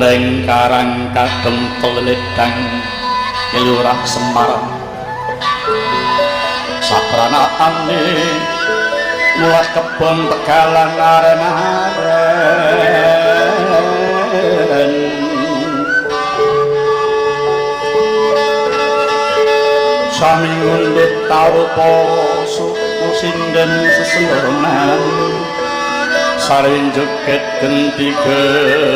Neng karang kadempel ledang Lurah Semar sapranatane mulas kebon tegalan aren-aren sami ngundhut tarupa suku sinden sesengonan saring joget genti genti.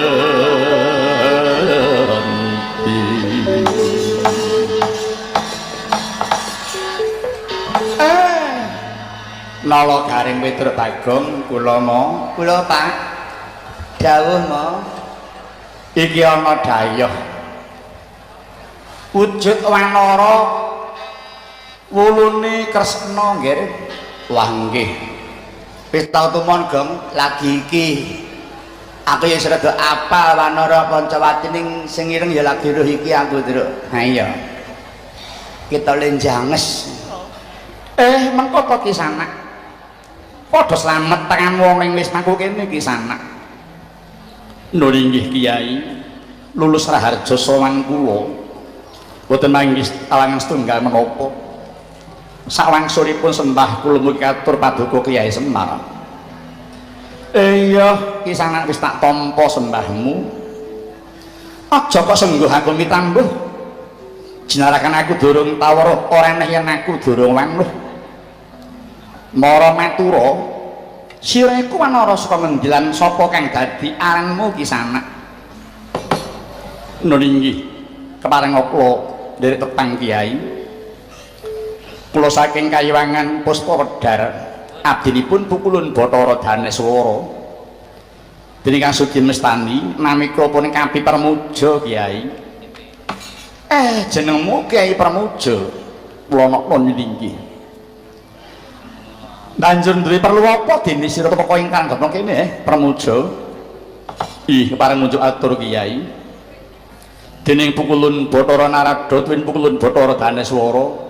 Nala Garing Petruk Bagong kula mo Kula Pak. Dawuh mo. Iki ana dayoh wujud wanara wulune Kresna nggih. Wah nggih. Wis tau tumon Gong lagi iki. Aku ya rada apal wanara Pancawati ning sing ireng ya lagi roh iki aku, Truk. Ha iya. Kita lenjanges. Mengko to Ki Sanak. Padha slamet tekan wong ing wis mangku kene Ki Sanak. Nur inggih Kiai, lulus raharja sowan kula. Boten manggih alangan setunggal menapa. Sawangsulipun sembah kula mugi katur paduka Kiai Semar. Iya, Ki Sanak wis tak tampa sembahmu. Aja kok sengguh aku mitambuh. Jinarakan aku durung tawara ora neh yen aku durung wanuh. Mara matura, sira iku wanara saka ngendi lan sapa kang dadi aranmu Ki Sanak? Nun inggih, kepareng kula nderek tepang Kiai. Kula saking Kayiwangan Puspa Wedhar, abdinipun Pukulun Bathara Daneswara. Dening kang sudi mestani nami kula punika Kapi Pramuja Kiai. Jenengmu Kiai Pramuja. Kula napa inggih. Banjur duwe perlu apa dene sira tepaka ingkang gepeng kene Pramuja? Ih, kepareng ngunjuk atur Kiai. Dening Pukulun Bathara Narada tuwin Pukulun Bathara Daneswara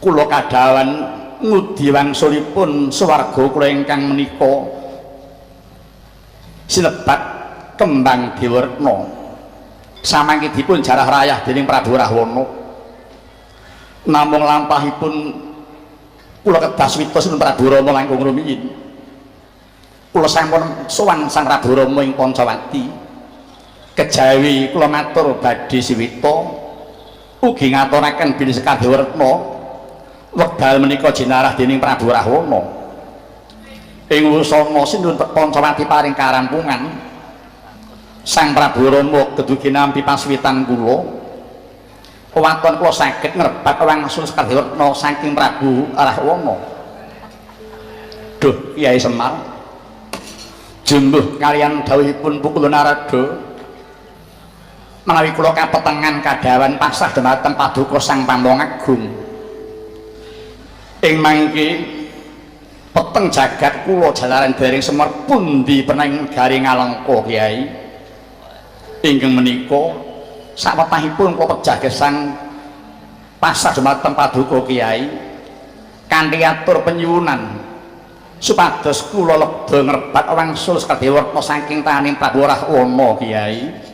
kula kadhawan ngudi wangsulipun swarga kula ingkang menika sinebat Kembang Dewaretna. Samangke dipun jarah rayah dening Prabu Rahwana. Namung lampahipun kula kedah swita sinten Prabu Rama langkung rumiyin. Kula sampun sowan Sang Prabu Rama ing Pancawati. Kejawi kula matur badhe siwita ugi ngaturaken bilih Sekar Dewaretna wekdal menika jinarah dening Prabu Rahwana. Ing wusana sinun Pancawati paring karampungan Sang Prabu Rama kedugi nampi paswitan kula. Waton kula saged ngrebat wangsul Sekar Dewaretna saking Prabu Rahwana. Duh Kiai Semar, jumbuh kalian dawuhipun Pukulun Narada menawi kula kapetengan kadhawan pasrah dhumateng paduka Sang Pamong Agung. Ing mangke peteng jagat kula jalaran dereng Semar pundi peneng negari Ngalengka Kiai. Ingkang menika sawetahipun kula pejah gesang pasrah dhumateng paduka Kiai kanthi atur penyuwunan supados kula lega ngrebat wangsul Sekar Dewaretna saking tanganing Prabu Rahwana Kiai.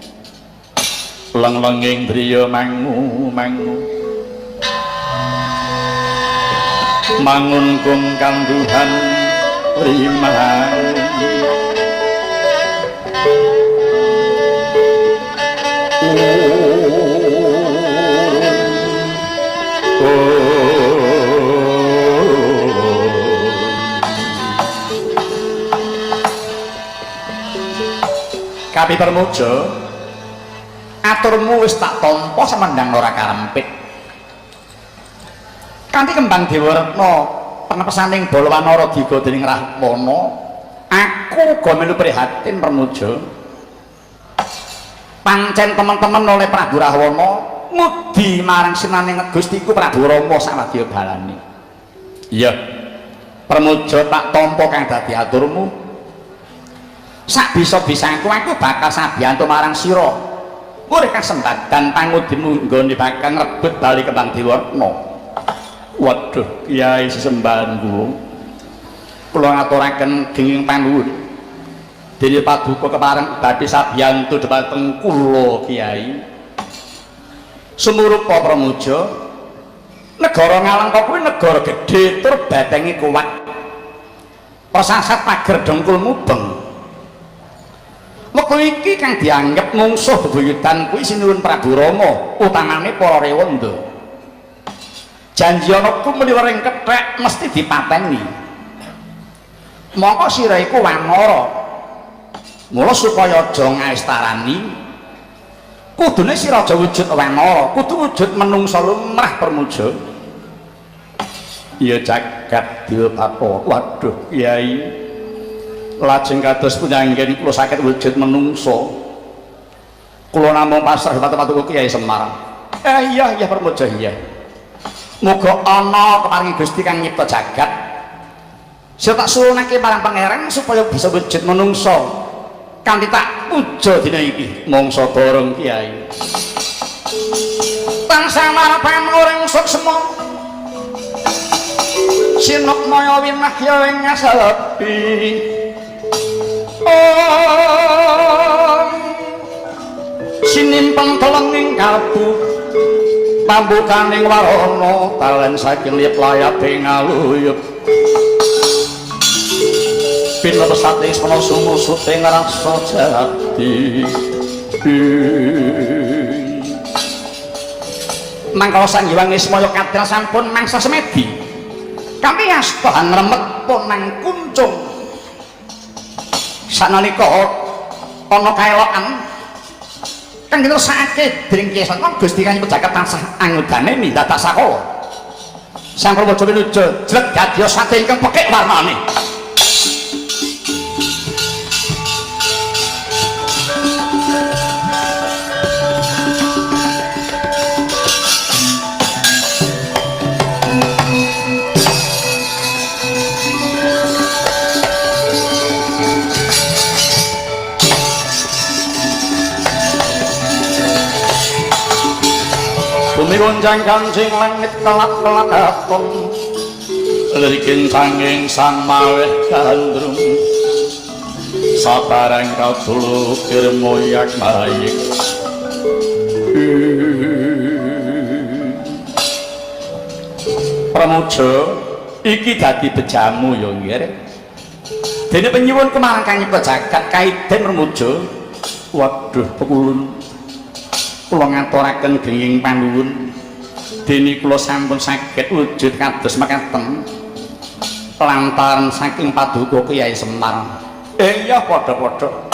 Leng-lenging driya mangu mangu mangun kung kanduhan rimang. Kapi Pramuja, aturmu wis tak tampa semendang ora karempit. Kanthi kembang Dewaretna penepesaning bala wanara diga dening Rahwana, aku uga melu prihatin Pramuja. Pancen temen-temen oleh Prabu Rahwana ngudi marang sinaning Gustiku Prabu Rama sawadya balane. Iya. Pramuja tak tampa kang dadi aturmu. Sak bisa-bisaku aku bakal sabiyantu marang sira. Urih kasembadan pangudimu nggone bakal ngrebut bali kembang Dewaretna. Waduh, Kyai sesembahan kula. Kula ngaturaken genging panuwun. Dene paduka kepareng badhe sabiyantu dhumateng kula, Kyai. Sumurupa Pramuja, negara Ngalengka kuwi negara gedhe tur batenge kuwat. Prasasat pager dengkul mubeng. Wektu iki kang dianggep mungsuh bebuyutan kuwi Sinuwun Prabu Rama, utamane para rewanda. Janji ana ku mliwering kethek mesti dipateni. Mongko sira iku wanara. Mula supaya aja ngaestarani, kudune sira aja wujud wanara, kudu wujud menungsa lumrah Pramuja. Ya jagat dewa bapa. Waduh, Kyai. Lajeng kados punyanggen kula saged wujud menungsa. Kula namung pasrah dhateng Kyai Semar. Iya iya Pramuja iya. Muga ana keparingi Gusti kang nyipta jagat. Sira tak suwunake marang Pangeran supaya bisa wujud menungsa. Kanthi tak puja dina iki mangsa bareng Kyai. Tansah marapan orang suksma. Sinukmaya winahya ing ngasepi. Om sinimpen telenging kalbu pambukaning warana talen saking liyep layape ngaluyep pinepesate ismana sumusute ngrasa jati. Mangkala Sang Hyang Ismaya katil sampun mangsa semedi kami asta ngremet ponang kuncung. Sanalika ana kaelokan kang ditresakake dening Kyai Satwa Gusti Kang Jagat tansah angudane mindadak sakala. Sang Pramojo pinuju jleg dadya sate ingkang pekik warnane. Bumi gonjang kancing langit kelap-kelap katon lirikin sanging sang maweh gandrung sabarang kadulu kir moyak mayik. Pramuja iki dadi bejamu ya nggih. Dene penyuwun kemarang Kang Nyipta Jagat kaiden Pramuja. Waduh pekulun kula ngaturaken genging panuwun dene kula sampun saged wujud kados mekaten lantaran saking paduka Kyai Semar. Iya padha-padha.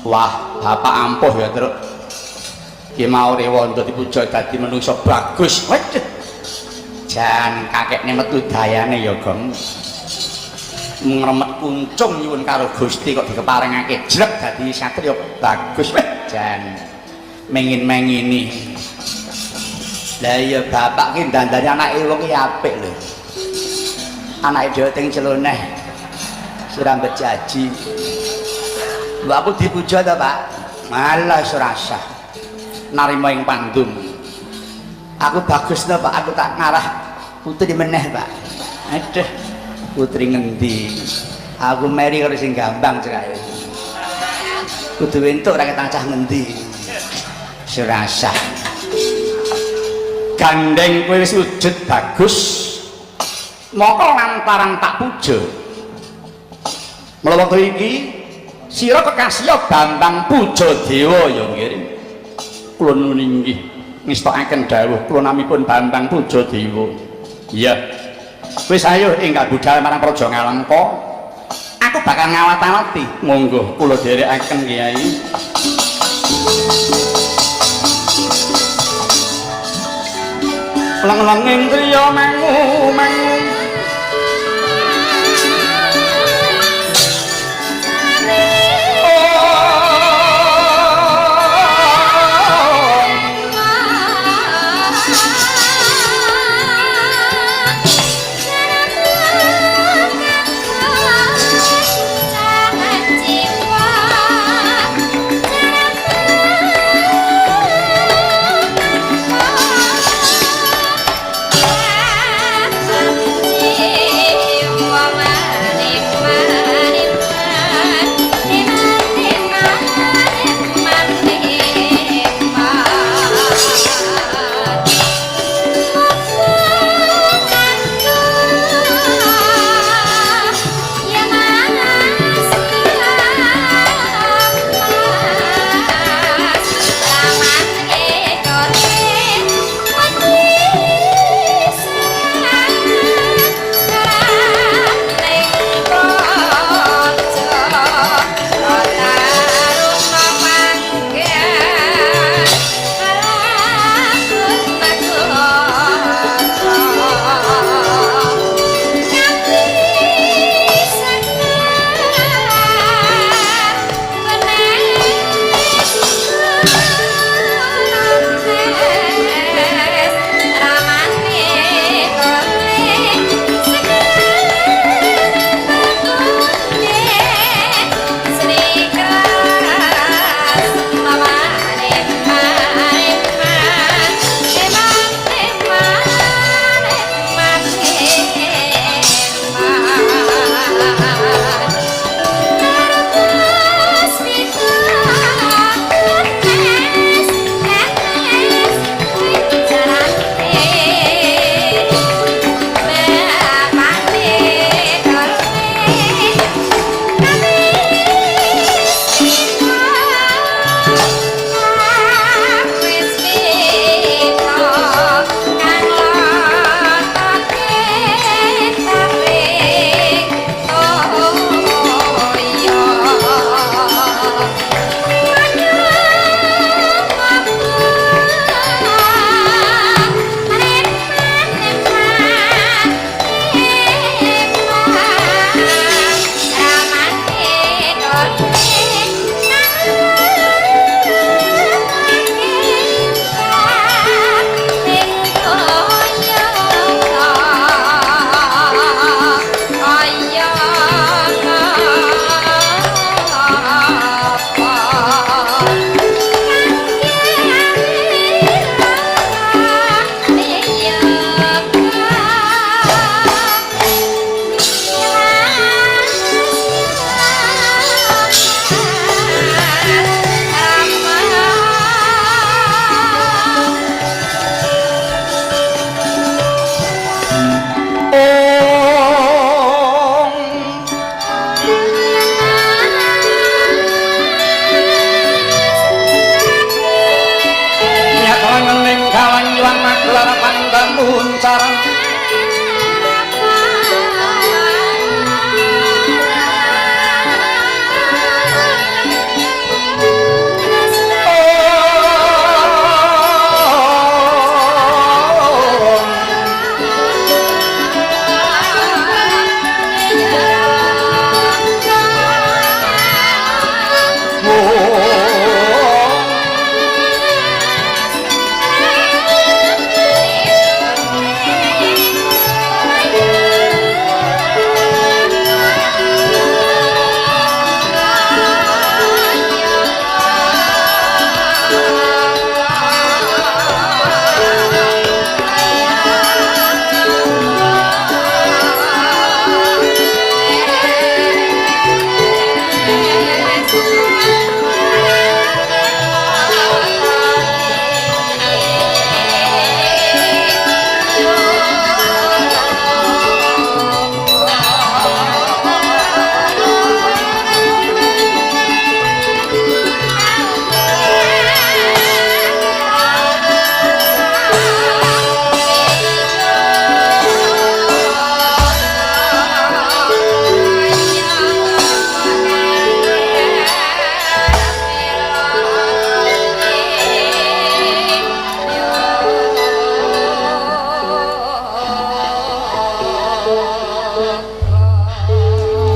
Wah, bapak ampuh ya, Truk. Ki mau rewanda dipuja dadi menungsa bagus. Waduh. Jan kakekne metu dayane ya, Gong. Ngremet kuncung nyuwun karo Gusti kok dikeparengake jlek dadi satriya bagus. Weh, jan mengin-mengini. Lah iya bapak ki dandani anake wong ki apik lho. Anake dhewe teng Celoneh. Surah bejaji. Mbak aku dipuja ta, Pak? Malah wis ora sah. Narima ing pandum. Aku bagus to, Pak. Aku tak ngarah putri meneh, Pak. Aduh, putri ngendi? Aku meri karo sing gampang cekake. Kudu entuk ora ketang cah ngendi. Wis ora sah. Gandeng kowe wis wujud bagus. Maka lantaran tak puja. Mula wektu iki sira kekasih Bambang Pujadewa ya nggih. Kula nuwun inggih ngestokaken dawuh kula namipun Bambang Pujadewa. Iya. Wis ayo enggal budal marang Praja Ngalengka. Aku bakal ngawat-awati. Monggo kula dherekaken Kyai. Leng-lenging driya mangu mangu.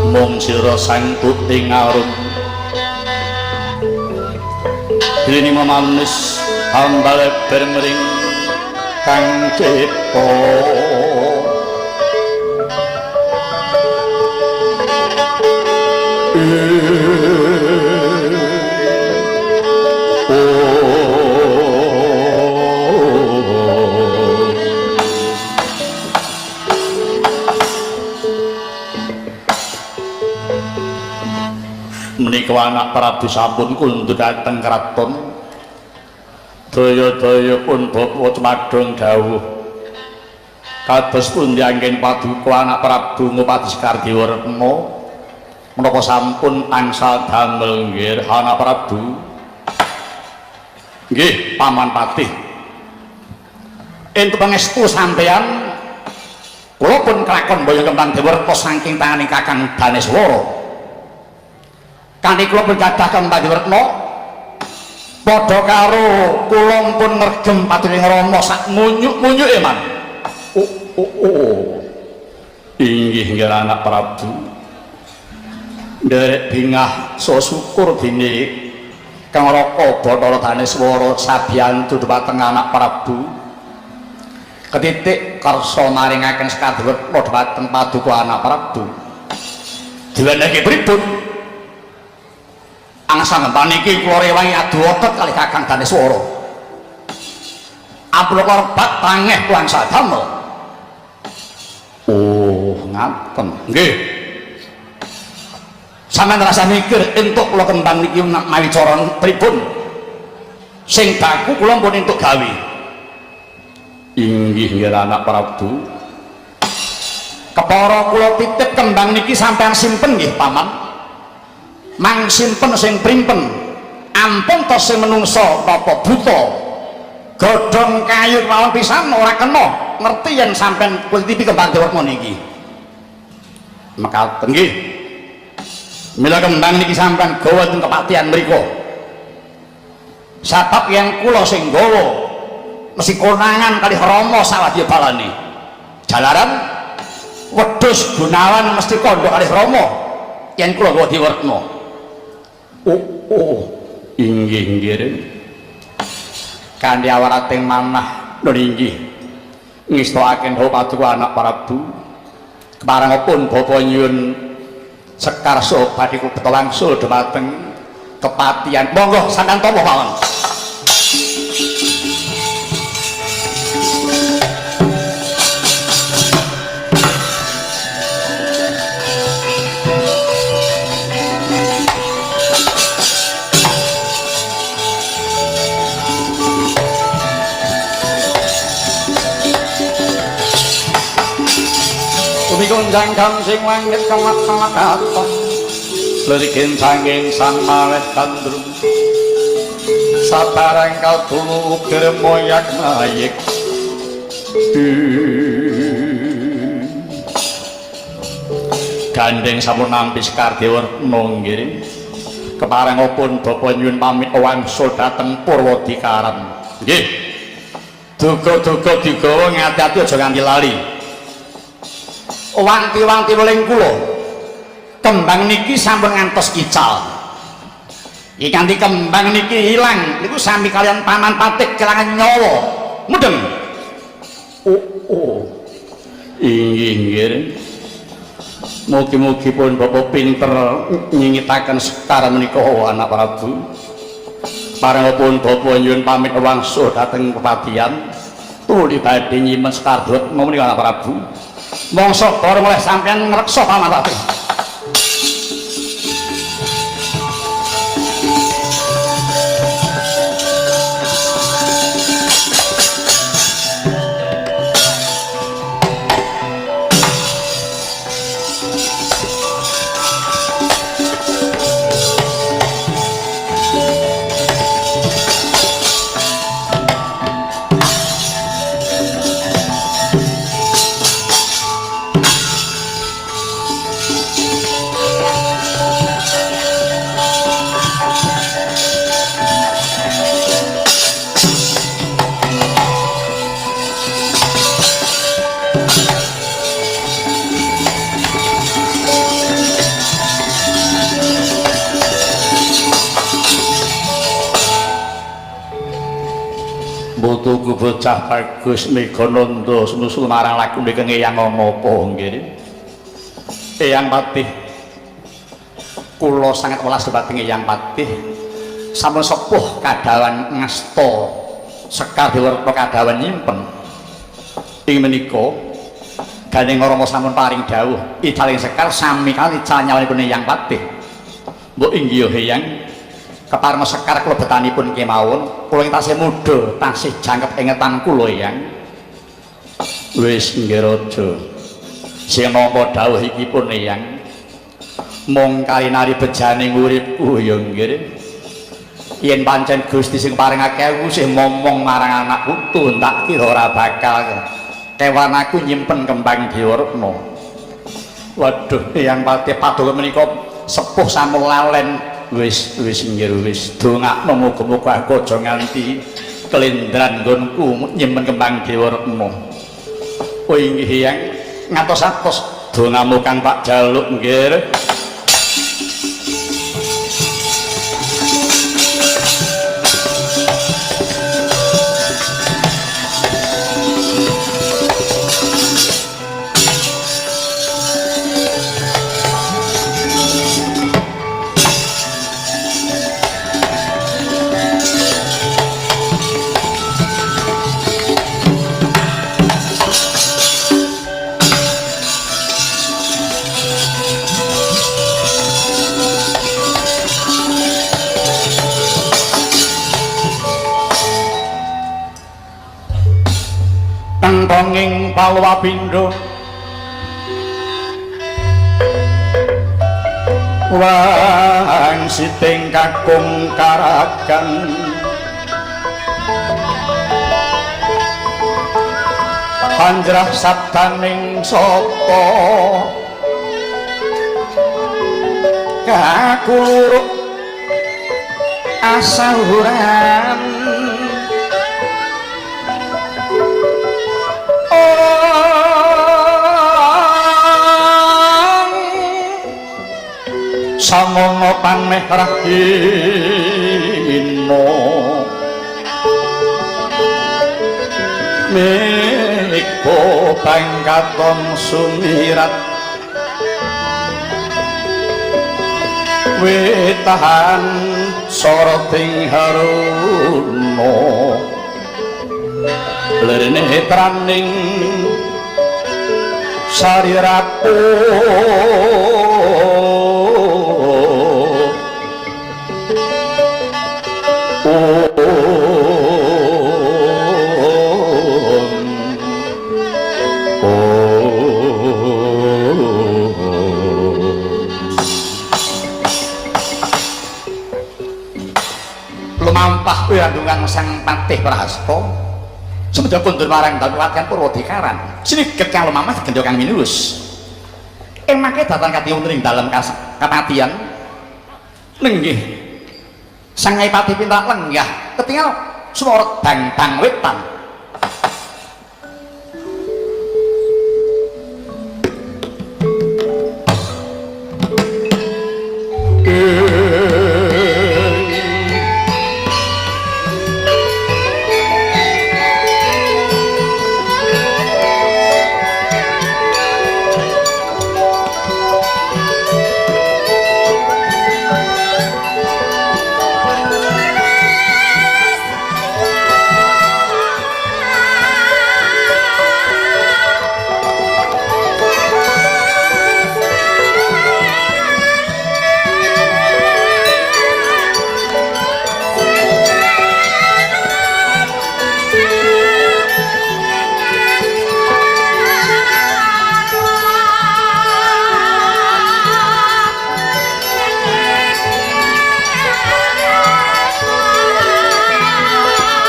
Mung sira sang tuting arum dene mamanis hamba leber mring kang cipta. Menika anak Prabu sampun kundur dhateng kraton. Daya-daya pun bapa cumadong dawuh. Kados pundi anggen paduka anak Prabu Ngupati Sekar Dewaretna? Menapa sampun angsal damel nggih anak Prabu? Nggih, Paman Patih. Entuk pangestu sampeyan kula pun kelakon boyong kembang Dewaretna saking tangane Kakang Daneswara. Kanthi kula pun gadah kembang Dewaretna padha karo kula pun ngregem paturing Rama sak munyuk-munyuke man. Oh, oh, oh. Inggih nggih anak Prabu. Nderek bingah so syukur dene Kang Raka Bathara Daneswara sabiyantu dhumateng anak Prabu. Ketitik kersa maringaken Sekar Dewaretna dhumateng paduka anak Prabu. Diwenehi pripun? Angsal niki kula rewangi adu otot kalih Kakang Daneswara. Ampun korbat tangeh kula angsal damel. Oh, ngaten. Nggih. Sampeyan rasa mikir entuk kula kembang niki mawi cara pripun? Sing baku kula pun entuk gawe. Inggih nggih anak Prabu. Kepara kula titip kembang niki sampeyan simpen nggih, Paman. Mang simpen sing primpen, ampun to sing menungso napa buta. Godhong kayu mawon pisan ora kena ngerti yen sampean kula titipi kembang Dewaretna niki. Mekaten nggih. Mila kembang niki sampean gawa teng kepatihan mriku. Sabab yen kula sing gawa mesti konangan kalih Rama sawadya balane. Jalaran wedhus Gunawan mesti kandha kalih Rama yen kula gawa Dewaretna. Oh, oh, inggih nggih. Kanthi awarating manah nun inggih ngestokaken dawuh paduka anak Prabu. Keparengipun bapa nyuwun sekar saha badhe kula wangsul dhumateng kepatihan. Monggo sampeyan tampa mawon. Gonjang kamsing langit kelak-kelak katon lerikin sanging sang maleh gandrung sabarang kadulu ukir moyak mayik. Gandeng sampun nampi Sekar Dewaretna nggih. Keparengipun bapa nyuwun pamit wangsul dhateng Purwadikaran. Nggih. Duga-duga digawa ngati-ati aja nganti lali. Wanti-wanti weling kula kembang niki sampun ngantos ical. Iki kanthi kembang niki ilang niku sami kalian Paman Patih kelangan nyawa. Mudeng. Oh, oh. Inggih nggih. Mugi-mugi pun bapa pinter nyingitaken sekar menika anak Prabu. Parengipun bapa nyuwun pamit wangsul dhateng kepatihan. Tuli badhe nyimen Sekar Dewaretna menika anak Prabu. Mongso bareng oleh sampeyan ngreksa Paman Patih. Bocah bagus Megananda sumusul marang lakune keng Eyang ana apa nggih? Eyang Patih, kula sanget welas dhumateng Eyang Patih. Sampun sepuh kadawan ngasta Sekar Dewarta kadawan nyimpen. Ing menika Gandeng Rama sampun paring dawuh icaling Sekar sami kali ical nyawanipun Eyang Patih. Mbok inggih Eyang, kepareng Sekar klebetanipun kemawon, kula ing tasih muda, tasih jangkep ingetan kula Eyang. Wis nggih raja. Sing nampa dawuh iki pun Eyang. Mung kalinari bejane uripku ya nggih. Yen pancen Gusti sing paringake aku sih momong marang anak putu, tak kira ora bakal kewan aku nyimpen kembang Dewarna. Waduh, Eyang Patih paduka menika sepuh sampun lalen. Wis wis nggih wis dongakno muga-muga aku aja nganti kelendran nggonku nyimpen kembang Dewarna. Oh inggih Eyang, ngatos-atos dongamu kang tak jaluk nggih. Tengkonging Palwabindha wangsiting kakung karagan panjrah sabdaning sapa kakuluruk asahuran. Sangono paneh rahina meko pangkaton sumirat wetahan soroting haruna lirene traning sariraku. Lumampah wirandungan Sang Patih Prahasta semenjak kundur marang dalem latihan Purwadikaran siniget kang lumamah gendha kang minulus ing mangke datan kati wonten ing dalem kapatian nenggih Sang Patih pintak lenggah ketingal swara bang-bang wetan.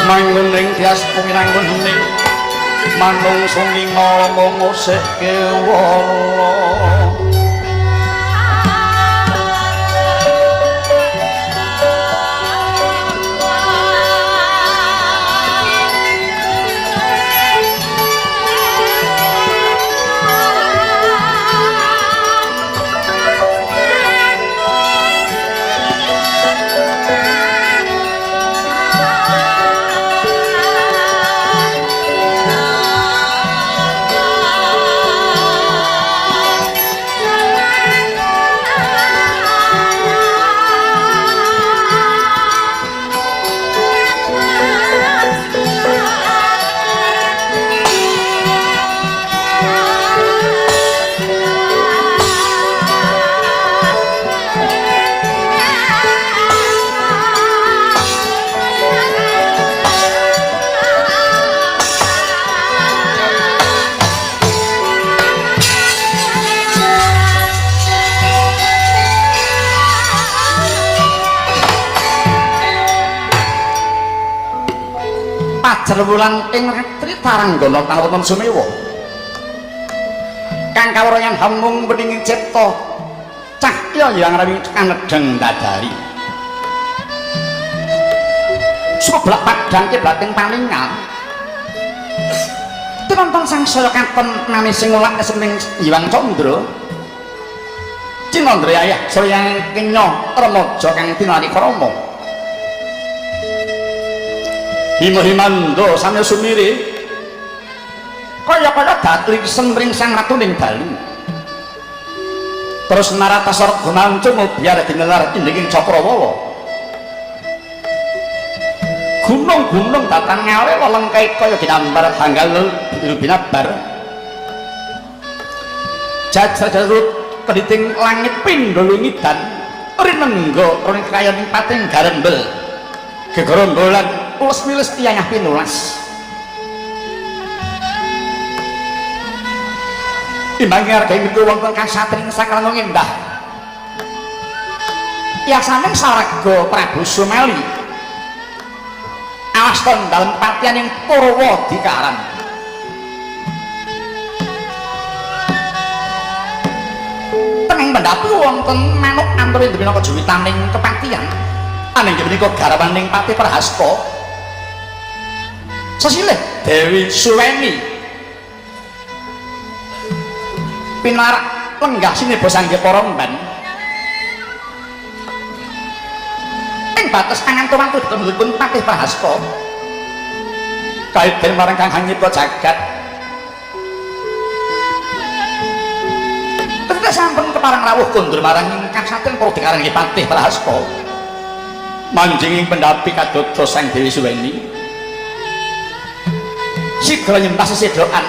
Mangguning tias puminangguning manungsa ngomong osih kewala. Fajar wulan ing ratri taranggana tanpa sumewa. Kang kawrayan hamung weningi cipta cahya yang rawi kanedheng dadari. Sumeblak padhang kiblating paningal. Tinonton sangsaya katon nami sing ngulak seming Hyang Candra. Cinandra yayah saya kenya remaja kang tinari krama. Hima-himanda samya sumire kaya-kaya datri semring sang ratu ning dalu. Terus narata sarga mancung biar dinelar indinging Cakrawawa. Gunung-gunung datang ngale lelengkai kaya dinambar tanggal biru binabar. Jajar-jajar kediting langit pindha lungidan rinengga roning kayon ing pating garembel. Gegerombolan ules miles tiyangah pinulas. Imbangi harga itu wonten kasatring sakalangkung endah. Yasaning saraga Prabu Sumali awaston dalem patian ing Purwadikaran. Tenging mendapi wonten manuk antara minangka juwitaning kepatian. Aning menika garwaning Patih Prahasta. Sesilih Dewi Suweni pinarak lenggah sineba sanggih para mban. Ing bates angantu-antu temelipun Patih Prahasta. Kaiden marang kang nyipta jagat. Ketika sampun keparang rawuh kondur marang ingkang saten Purwadikaran nggih Patih Prahasta. Manjing ing pendhapi kadodos Sang Dewi Suweni. Sigra nyembah sesedokan.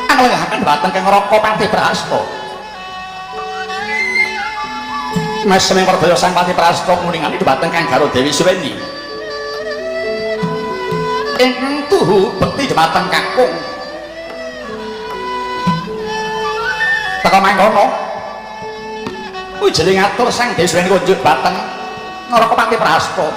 Anglengaken dhumateng Kang Raka Patih Prahasta. Mesem ing Wardaya Sang Patih Prahasta nguningani dhumateng Kang Garwa Dewi Suweni. Ingkang tuhu bekti dhumateng kakung. Teka mangkono. Ujeli ngatur Sang Dewi Suweni kunjuk dhumateng Naraka Patih Prahasta.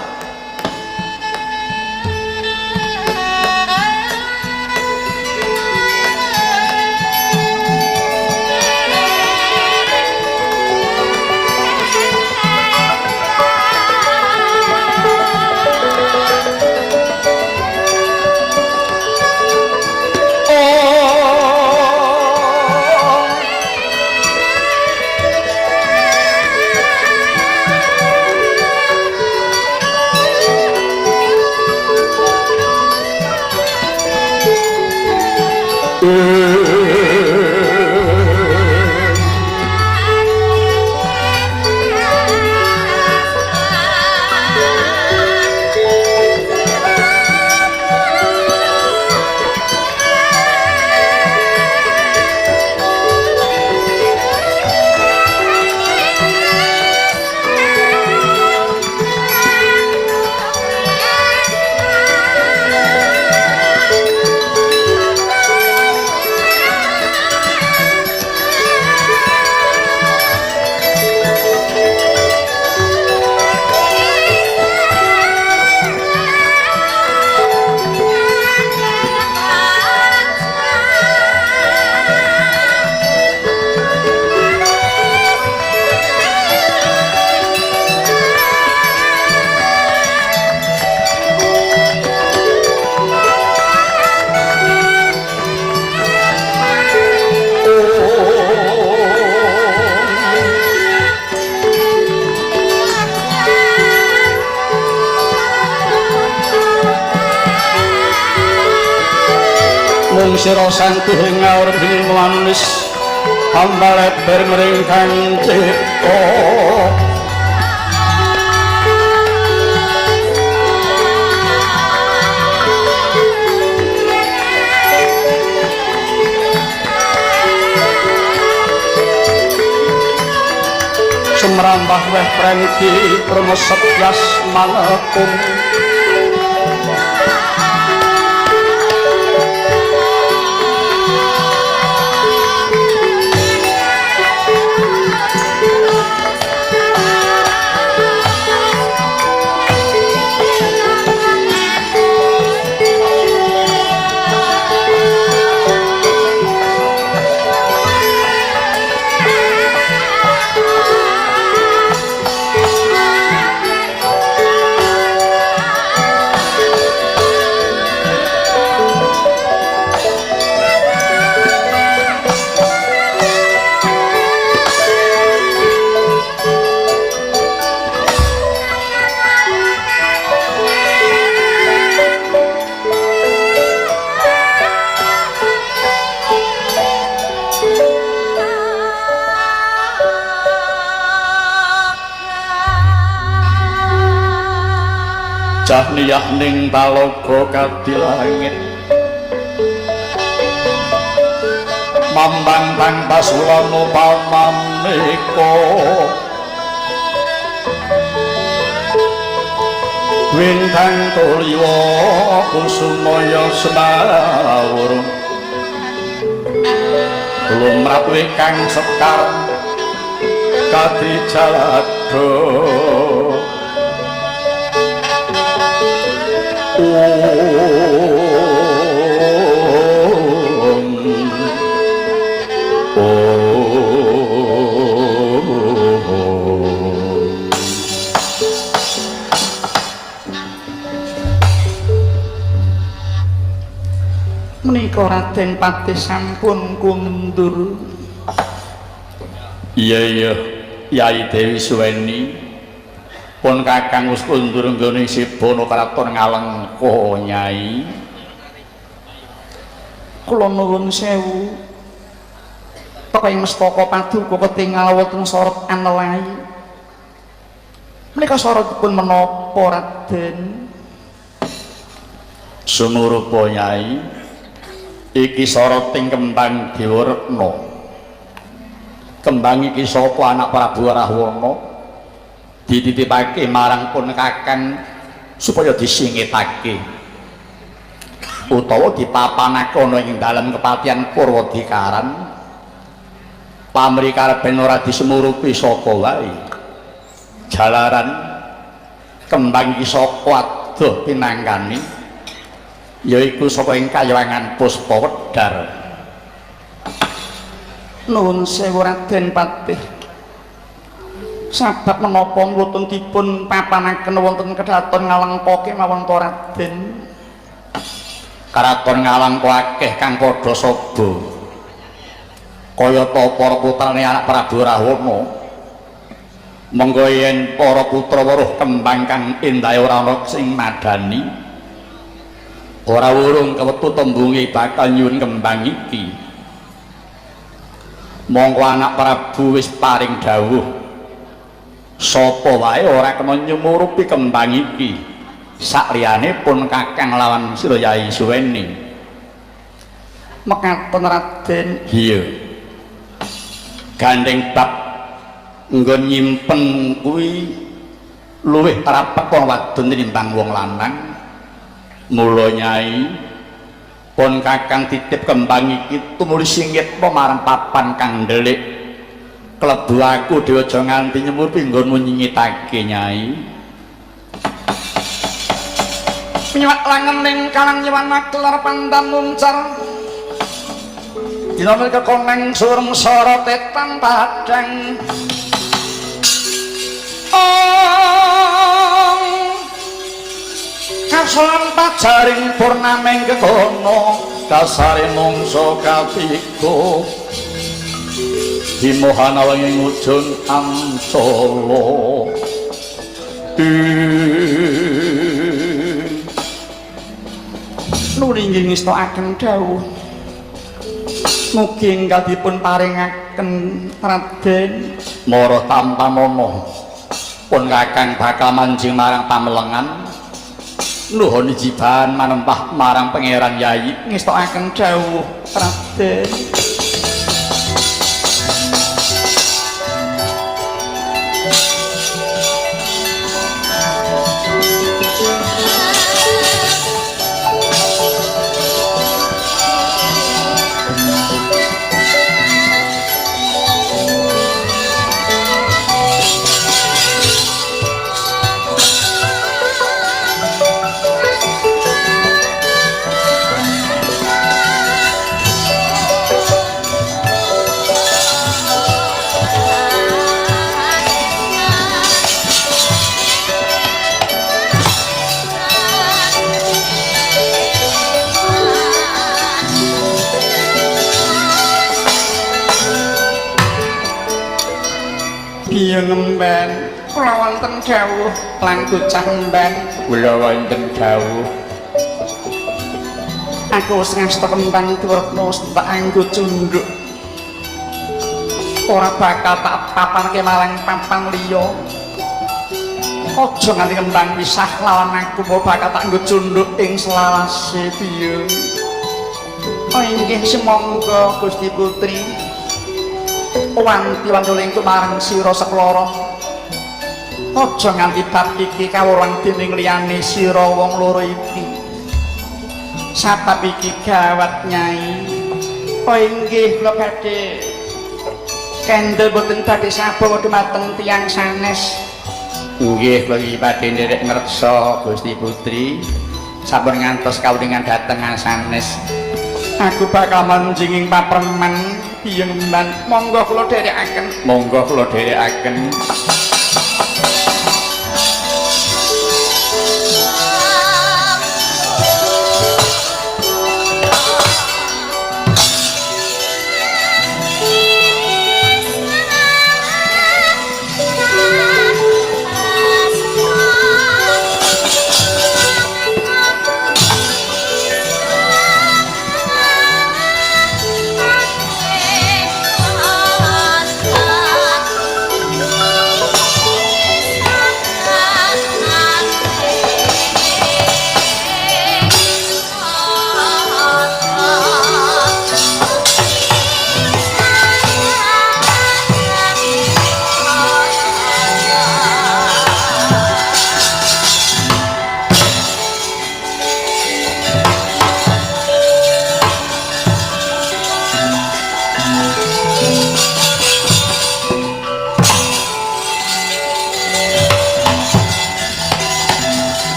Mung sira santuhe ngawur dening manis hamba leber mring kang cipta. Sumrambah weh prengki premesep yas manekung. Jahniyah ning talaga kadilangit mambang bang pasulana pamaneka wintang tuliwa kusumaya semawur lumrah kang sekar kadi jalada. Menika Raden Patih sampun kundur. Iya iya Yai Dewi Suweni pun kakang wis kundur nggone sibana kraton Ngalengka Nyai. Kula nuwun sewu. Teka ing mestaka paduka ketingal wonten sorot anelai. Menika sorotipun menapa Raden? Sumurupa Nyai, iki soroting kembang Dewaretna. Kembang iki saka anak Prabu Rahwana dititipake marang pun kakang supaya disingitake utawa dipapanake ana ing dalem kepatihan Purwadikaran. Pamri karepen ora disemurupi saka wae. Jalaran kembang iki saka adoh pinangkane yaiku saka ing kayangan Puspa Wedhar. Nuwun sewu Raden Patih. Sabab menapa mboten dipun papanaken wonten kedaton Ngalengka kemawon to Raden? Karaton Ngalengka akeh kang padha saba. Kayata para putrane anak Prabu Rahwana. Monggo yen para putra weruh kembang kang endahe ora ana sing madani. Ora wurung kewetu tembunge bakal nyuwun kembang iki. Monggo anak Prabu wis paring dawuh, sapa wae ora kena nyumurupi kembang iki sakliyane pun kakang lawan sira Yai Suweni. Mekaten Raden. Iya. Gandeng bab nggon nyimpen kuwi luwih rapet wong wadon tinimbang wong lanang. Mula Nyai pun kakang titip kembang iki tumuli singitna marang papan kang ndelik. Klebu aku dhewe aja nganti nyemurpi nggonmu nyingitake Nyai. Miwak langen ning kalang nyewan makelar pandan muncar. Dina kekoneng surem sorote padang. Ong kasolan pajaring purnameng kekono kasare mangsa katiga dimohana wanging ujung ancala. Nuli inggih ngestakaken dawuh mugi enggal dipun paringaken Raden. Mara tampanana pun kakang bakal manjing marang pamelengan nuhun ijiban manempah marang Pangeran Yai. Ngestokaken dawuh Raden. Ngemben kula wonten dawuh lan bocah emben kula wonten dawuh. Aku wis ngasta kembang Duretna wis tak anggo cundhuk. Ora bakal tak papanke marang papan liya. Aja nganti kembang pisah lawan aku mau bakal tak nggo cunduk ing selawase piye. Oh inggih semangga Gusti Putri. Wanti-wanti lingkup marang sira sekloro. Aja nganti bab iki kawruhan dening liyane sira wong loro iki. Sabab iki gawat Nyai. Oh inggih kula badhe kendel boten badhe sabar dumateng tiyang sanes. Nggih kula iki badhe nderek ngreksa Gusti Putri. Sampun ngantos kawuningan dhateng sanes. Aku bakal manjing ing papreman piye ngemban. Monggo kula dherekaken. Monggo kula dherekaken.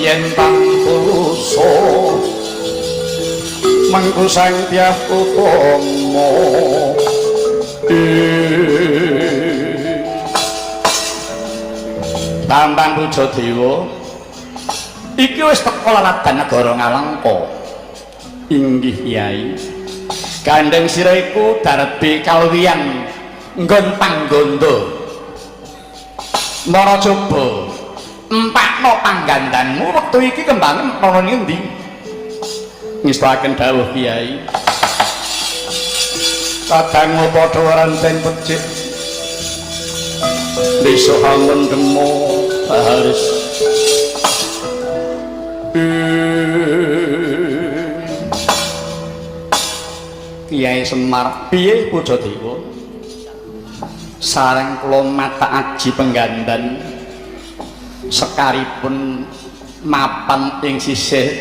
Yen pangpusa mengku sang Dyah Utama. Bambang Pujadewa iki wis teka laladan negara Ngalengka. Inggih Kyai. Gandeng sira iku darbe kalwiyan nggon panggondo. Mara coba empakno panggandanmu wektu iki kembange ana ngendi? Ngestakaken dawuh Kyai. Kadang padha ranten becik. Desa hangun demo harus. Kyai Semar piye Pujadewa? Sareng kula mata aji penggandan sekaripun mapan ing sisih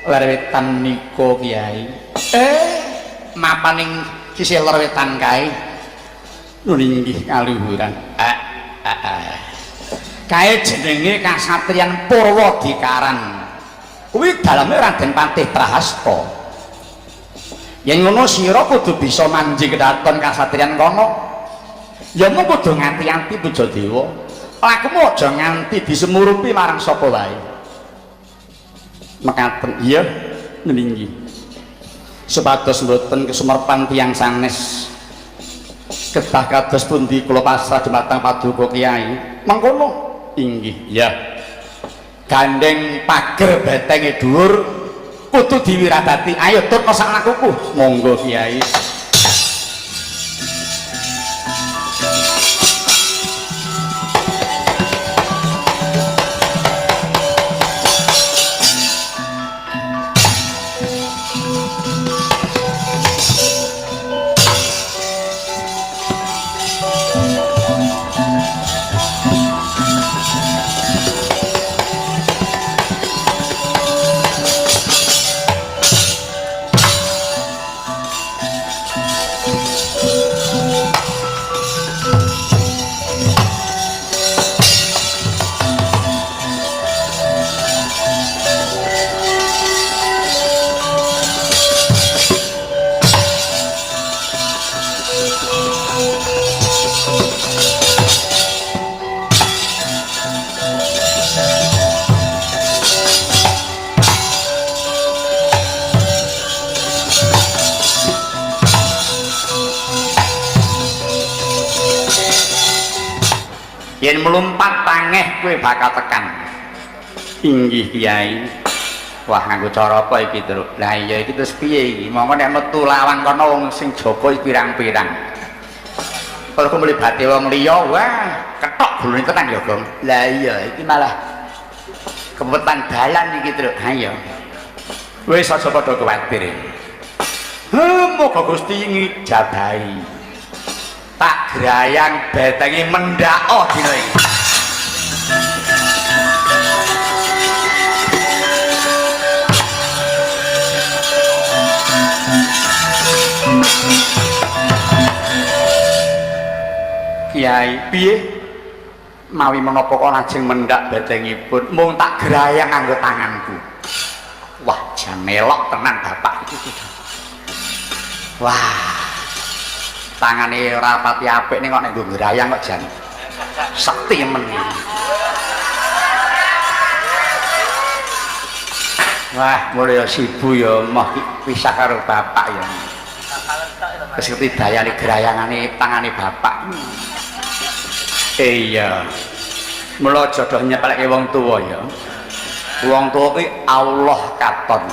ler wetan nika Kyai. Mapan ing sisih ler wetan kae. Nun inggih kaluhuran. Kae jenenge Kasatriyan Purwadikaran. Kuwi daleme Raden Patih Prahasta. Yen ngono sira kudu bisa manjing kedaton kasatriyan kono. Ya mung kudu ngati-ati Pujadewa. Lakumu aja nganti disemurupi marang sapa wae. Mekaten iya ninggi. Supados mboten kesumerpan tiyang sanes. Kedah kados pundi kula pasrah dumateng paduka Kyai. Mengkono inggih iya. Gandeng pager betenge dhuwur kudu diwiradati. Ayo tutno sak lakuku. Monggo Kyai. Yen mlumpat tangeh kowe bakal tekan. Inggih Kiai. Wah, nganggo cara apa iki, Truk? Lah iya iki terus piye iki? Monggo nek metu lawang kono wong sing jaga pirang-pirang. Kalau mlibate wong liya, wah, ketok gulune tenan ya, Gong. Lah iya, iki malah kewetan dalan iki, Truk. Ha iya. Wis aja padha kuwatir. Muga Gusti ngijabahi. Tak grayang betengi mendhako dina iki. Kiai, piye? Mawi menapa kok lajeng mendhak betengipun, mung tak grayang nganggo tanganku. Wah, jan melok tenan bapak iki. Wah. Tangane ora pati apik ning kok nek nggo grayang kok jan sekti men. Wah, mulya sibu ya moh pisah karo bapak ya. Wis ngerti dayane grayangane tangane bapak. Iya. Mula jodoh nyepeleke wong tuwa ya. Wong tuwa kuwi Allah katon.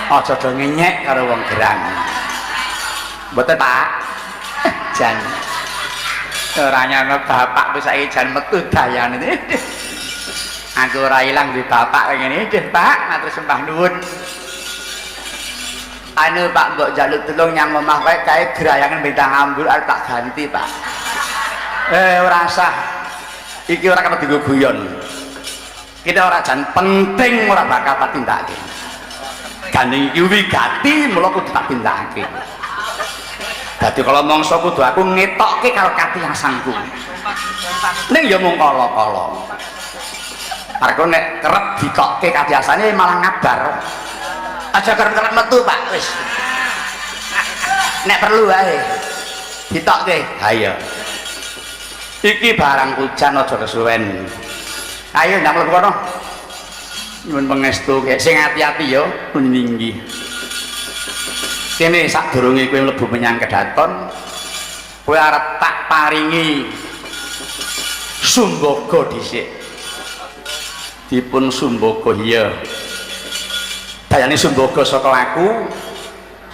Aja do ngenyek karo wong gerang. Mboten, Pak. Jan. Ora nyana bapak wis saiki jan metu dayane. Aku ora ilang di bapak ngene iki, Pak. Matur sembah nuwun. Anu Pak, mbok njaluk tulung nyang omah kowe kae grayangan bentang ambur arep tak ganti, Pak. Ora sah. Iki ora kena dienggo guyon. Kita ora jan penting ora bakal tak tindakake. Gandeng iki wigati mula kudu tak tindakake. Dadi kala mangsa kudu aku ngetokke karo katiyasanku. Ning ya mung kala-kala. Arep nek kerep ditokke katiyasane malah ngabar. Aja kerep-kerep metu, Pak, wis. Nek perlu wae ditokke. Ha iya. Iki barang hujan aja kesuwen. Ayo ndang mlebu kono. Nyuwun pangestu sing ati-ati ya, ninggi. Kene sadurunge kowe mlebu menyang kedaton, kowe arep tak paringi sumbaga dhisik. Dipun sumbaga iya. Dayane sumbaga saka aku,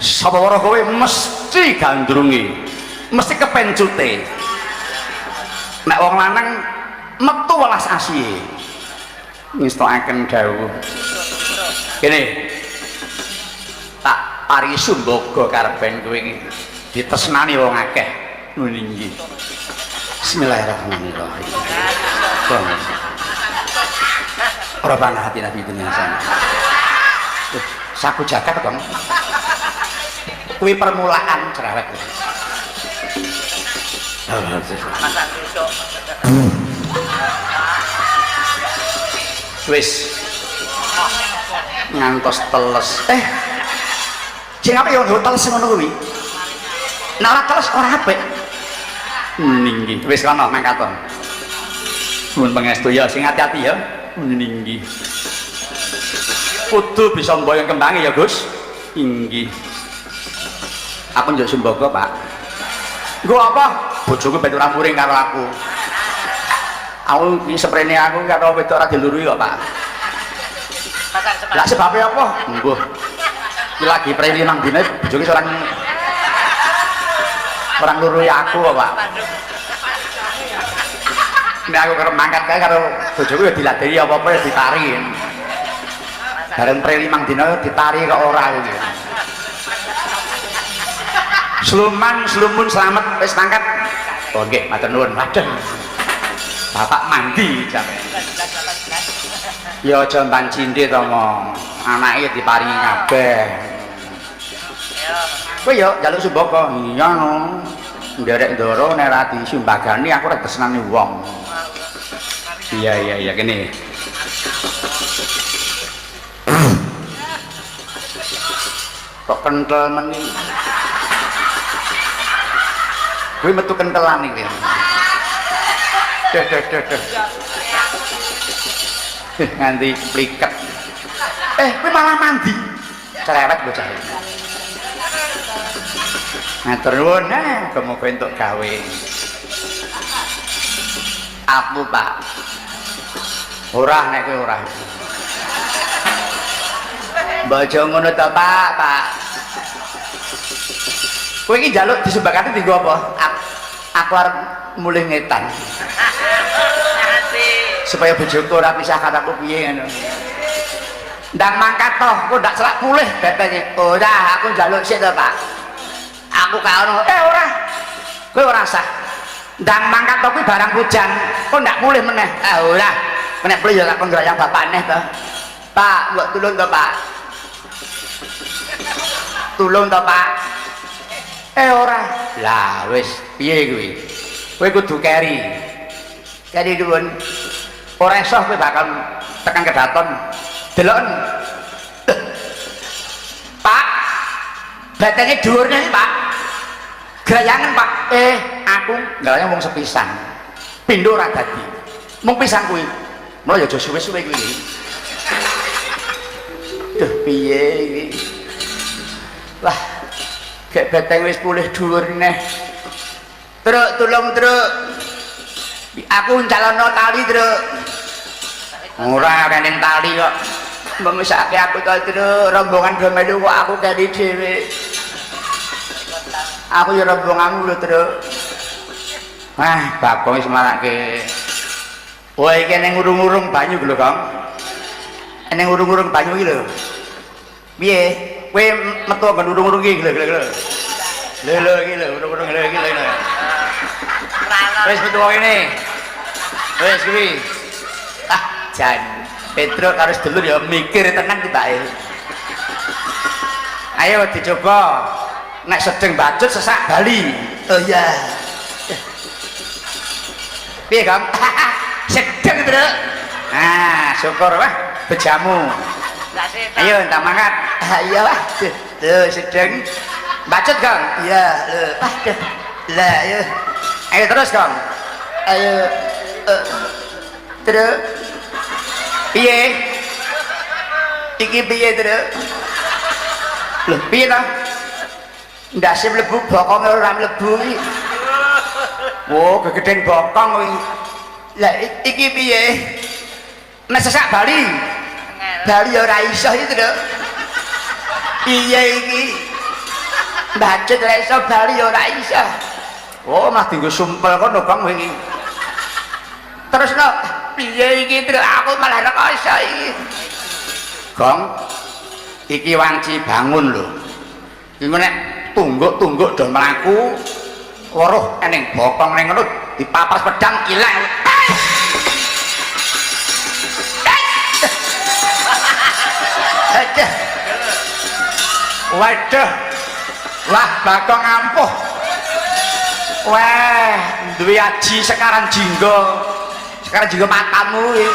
sapa wara kowe mesti gandrunge, mesti kepencute. Nek wong lanang metu welas asihe. Ngestokaken dawuh. Kene tak paringi sumbaga karben kowe iki ditresnani wong akeh. Nuwun inggih. Bismillahirrahmanirrahim. Rabbana atina fid dunya hasanah. Saku jagat kok. Kuwi permulaan cerewet. Wis ngantos teles. Sing apik yo teles ngono kuwi. Nek ora teles ora apik. Ninggi. Wis kono mangkat. Nuwun pangestu ya sing ati-ati ya. Ninggi. Kudu bisa mboyong kembange ya, Gus. Inggih. Aku njuk sumbaga, Pak. Nggo apa? Bojoku ben ora muring karo aku. Aku iki seprene aku karo wedok ora dilurui kok, Pak. Lah sebabe apa? Mbuh. Iki lagi prei 5 dina bojoku orang lurui aku kok, Pak. Nek aku kerep mangkat kae karo bojoku ya diladeni apa-apa ya ditari. Bareng prei 5 dina ditari kok ora iki. Sluman slumun slamet wis mangkat. Oh nggih, matur nuwun. Waduh. Bapak mandi sampe. Ya aja mban cindhe to, Mo. Anake diparingi kabeh. Kowe ya njaluk sumbaga. Iya no. Nderek ndoro nek ora disumbagani aku ora tresnani wong. Iya iya iya kene. Kok kentel meni. Kuwi metu kentelan iki. Duh duh duh duh. Nganti pliket. Kuwi malah mandi. Cerewet bocah iki. Matur nuwun, muga-muga entuk gawe. Aku, Pak. Ora nek kowe ora. Mbok aja ngono to, Pak, Pak. Kowe iki njaluk disembakati dienggo apa? Aku arep mulih ngetan. Supaya bojoku ora pisah karo aku piye ngono. Ndang mangkat toh, kok ndak selak pulih betenge. Ora, aku njaluk sik to, Pak. Aku gak ono. Ora. Kowe ora sah. Ndang mangkat to kuwi barang pujan, kok ndak pulih meneh. Ah ora. Nek pulih ya tak kon ngrayang bapak neh to. Pak, mbok tulung to, Pak. Tulung to, Pak. Ora. Lah wis, piye kuwi? Kowe kudu keri. Keri nuwun. Ora iso kowe bakal tekan kedaton. Deloken. Pak. Betenge dhuwur iki, Pak. Grayangan, Pak. Aku ngrayang wong sepisan. Pindho ora dadi. Mung pisan kuwi. Mula ya aja suwe-suwe kuwi. Duh, piye iki? Wah, gek beteng wis pulih dhuwur neh. Truk, tulung, Truk. Aku ncalono tali, Truk. Ora kene tali kok. Mbok mesake aku to, Truk. Rombongan do melu kok aku keri dhewe. Aku ya rombonganmu lho, Truk. Wah, Bagong wis marake. Wah, iki ning urung-urung banyu lho, Kang. Ning urung-urung banyu iki lho. Piye? Kowe metu nggon urung-urung iki lho, lho, lho. Lho, lho iki lho, urung-urung lho iki lho. Wis metu kene. Wis kuwi. Ah, jan. Petro karo sedulur ya mikir tenan tibake. Ayo dicoba. Nek sedeng bacut sesak bali. Oh iya. Piye, Kang? Sedeng, Truk. Nah, syukur wah bejamu. Ayo entar mangkat. Ah, iya wah. Tuh, sedeng. Bacut, Kang. Iya, lho. Wah, duh. Lah, ayo. Ayo terus, Kang. Ayo. Truk. Piye? Iki piye, Truk? Lho, piye ta? Ndase mlebu bokonge ora mlebu iki. Oh, gegeden bokong kuwi. Lah iki piye? Nek sesak bali. Bali ora iso iki, Truk. Piye iki? Bacut ora iso bali ora iso. Oh, mah dienggo sumpel kono, Kang, kowe iki. Terus no, piye iki, Truk? Aku malah rekoso iki. Gong, iki wanci bangun lho. Iki nek tungguk-tungguk do mlaku weruh eneng bokong ning ngono dipapas pedang ilang. Aduh. Waduh. Wah, Bagong ampuh. Wah, duwe aji sekaran jingga. Sekaran jingga matamu iki.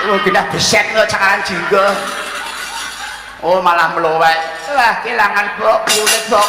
Oh, genah beset kok sekaran jingga. Oh, malah mluwek. Wah, kelangan bok, kulit bok.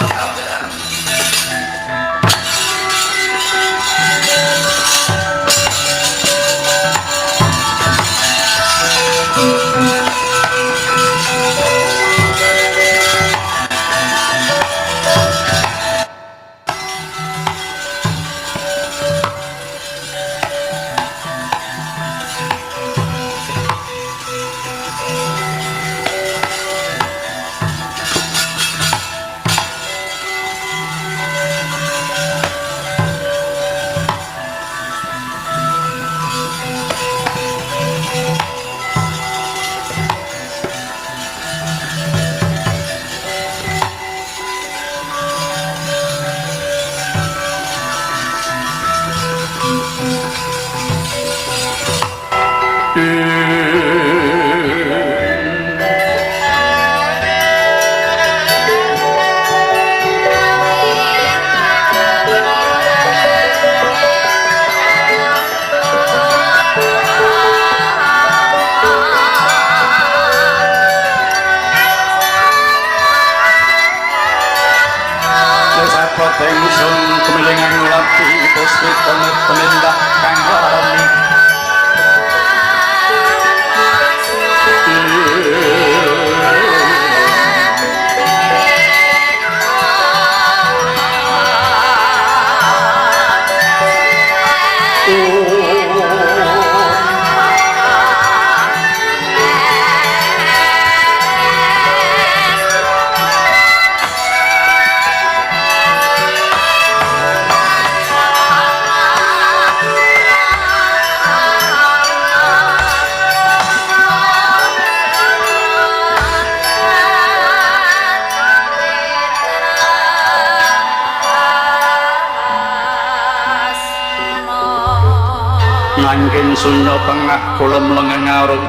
Nanging sunya tengah kula mlengeng arum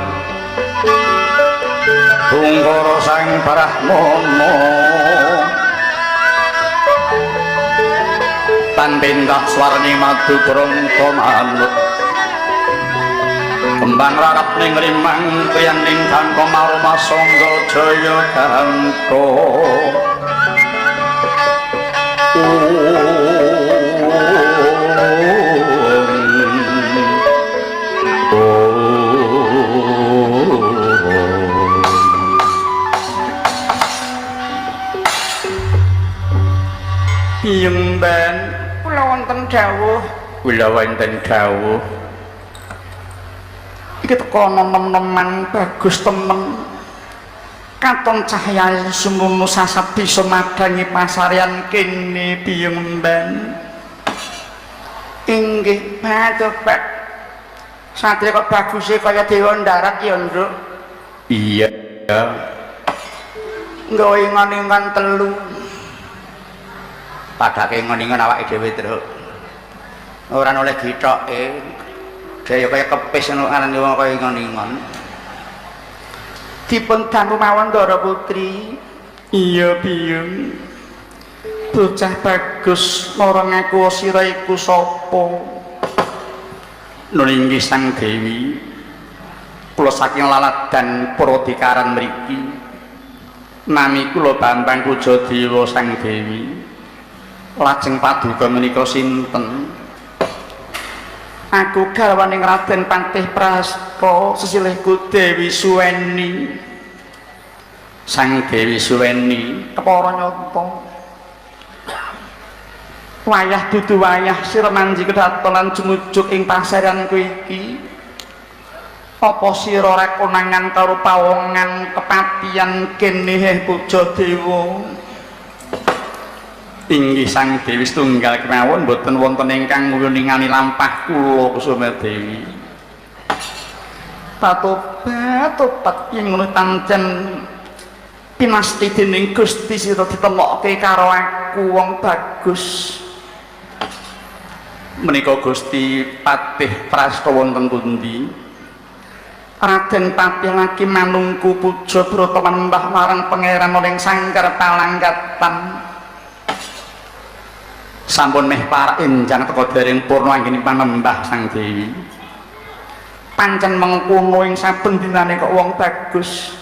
Bungkara Sang Brahmana tan pindah swarni madu brangta manut kembang rarap ning rimang priyang ning gangka maroma sangga jaya gangka. Piyeng ben Kula wonten dawuh. Kula wonten dawuh. Iki teko nem-neman bagus temen. Katon cahya sumumu sasat bisa madangi pasaryan kene piyeng ben. Inggih, Pak. Satria kok baguse kaya dewa ndarat ya, Nduk. Iya. Nggawe ingon-ingon telu. Padake ingon-ingon awake dhewe, Truk. Ora oleh githoke. Dhewe kaya kepis ngono arane wong kaya ingon-ingon. Dipun dangu mawon Ndara Putri. Iya, Biyung. Bocah bagus marang ngaku sira iku sapa? Nun inggih Sang Dewi. Kula saking Laladan Purwadikaran mriki. Nami kula Bambang Pujadewa Sang Dewi. Lajeng paduka menika sinten? Aku garwaning Raden Patih Prasta sesilihku Dewi Suweni. Sang Dewi Suweni kepara nyata. Wayah dudu wayah sira manji kedaton lan jumujuk ing pasaryanku iki. Apa sira ora konangan karo pawongan kepatian kene heh Pujadewa? Inggih Sang Dewi setunggal kemawon mboten wonten ingkang ngwiningani lampah kula Kusuma Dewi. Patobat tobat yen ngono pancen pinasti dening Gusti sira ditemokke karo aku wong bagus. Menika Gusti Patih Prasta wonten pundi? Raden Patih lagi manungku puja brata manembah marang pangeran ing sangkar palangkatan. Sampun meh parak enjang teka dereng purna anggene panembah Sang Dewi. Pancen mengkono ing saben dinane kok wong bagus.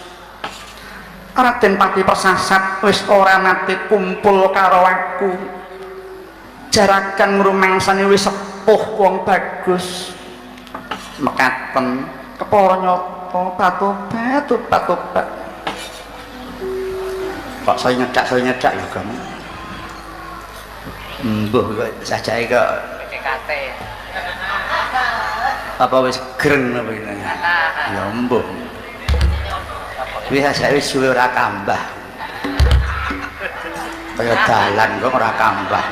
Raden Patih persasat wis ora nate kumpul karo aku. Jarakan ngrumangsani wis sepuh wong bagus. Mekaten kepara nyata patobat tobat. Kok saya nyedak ya kamu. Mbuh kok sajake kok PDKT. Apa wis greng apa iki? Ya mbuh. Wis sajake wis suwe ora kambah. Kaya dalan kok ora kambah.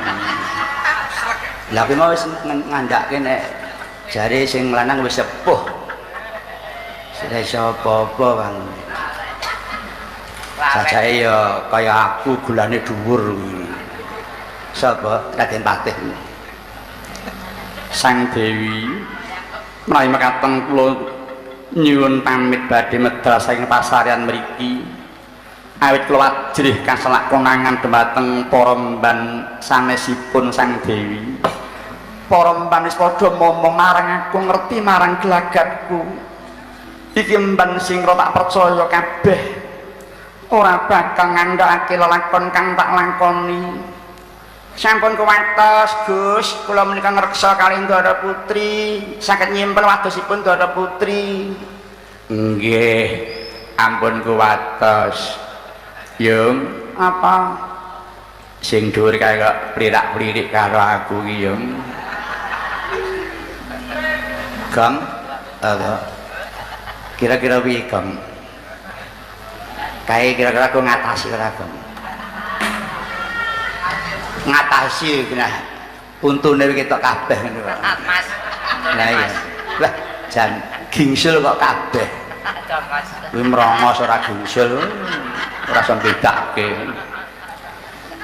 Lah kuwi mau wis ngandhake nek jare sing lanang wis sepuh. Sing iso apa-apa, Bang. Sajake ya kaya aku gulane dhuwur kuwi. Sapa Raden Patih? Sang Dewi menawi mekaten kula nyuwun pamit badhe medal saking pasaryan mriki. Awit kula ajrih kaselak konangan dhumateng para mban sanesipun Sang Dewi. Para mban wis padha momong marang aku ngerti marang gelagatku. Iki mban sing tak percaya kabeh. Ora bakal ngandhakake lelakon kang tak lakoni. Sampun kuwatos, Gus, kula menika ngreksa kalih Ndara Putri, saged nyimpen wadosipun Ndara Putri. Nggih, ampun kuwatos. Yung, apa? Sing dhuwur kae kok plirak-plirik karo aku iki, Yung. Gong, apa? Kira-kira piye, Gong? Kae kira-kira aku ngatasi ora, Gong? Ngatasi nah untune ketok kabeh ngono kok. Mas. Lah iya. Lah jan gingsul kok kabeh. Mas. Kuwi mrongos ora gingsul. Ora iso bedake.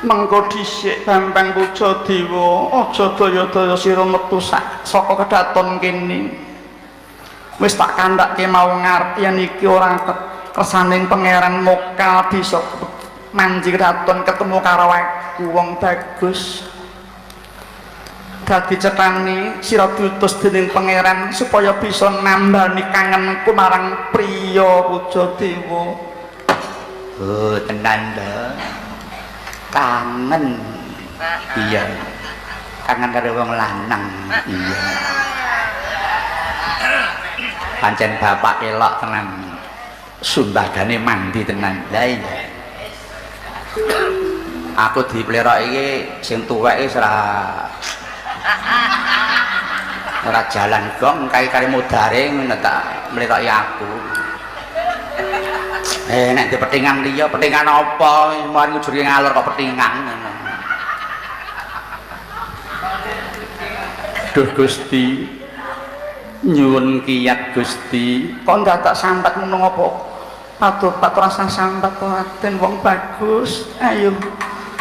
Mengko dhisik Bambang Pujadewa, aja daya-daya sira metu saka kedaton kene. Wis tak kandhake mau ngarep yen iki ora kersaning pangeran mokal bisa manji kraton ketemu karo aku wong bagus. Dadi cetani sira diutus dening pangeran supaya bisa nambani kangenku marang priya Pujadewa. Oh, tenan to. Kangen. Iya. Kangen karo wong lanang. Iya. Pancen bapak elok tenan. Sumbagane mandi tenan. Lah iya. Aku diplerok iki sing tuwek iki ora jalan gong kae kare mudare ngono tak mleroki aku. Nek di petingan liya, petingan apa? Mari ngujurke ngalor kok petingan ngono. Duh Gusti, nyuwun kiyat Gusti. Kok ndadak sambat ngono apa? Patobat rasa sambat Raden wong bagus. Ayo,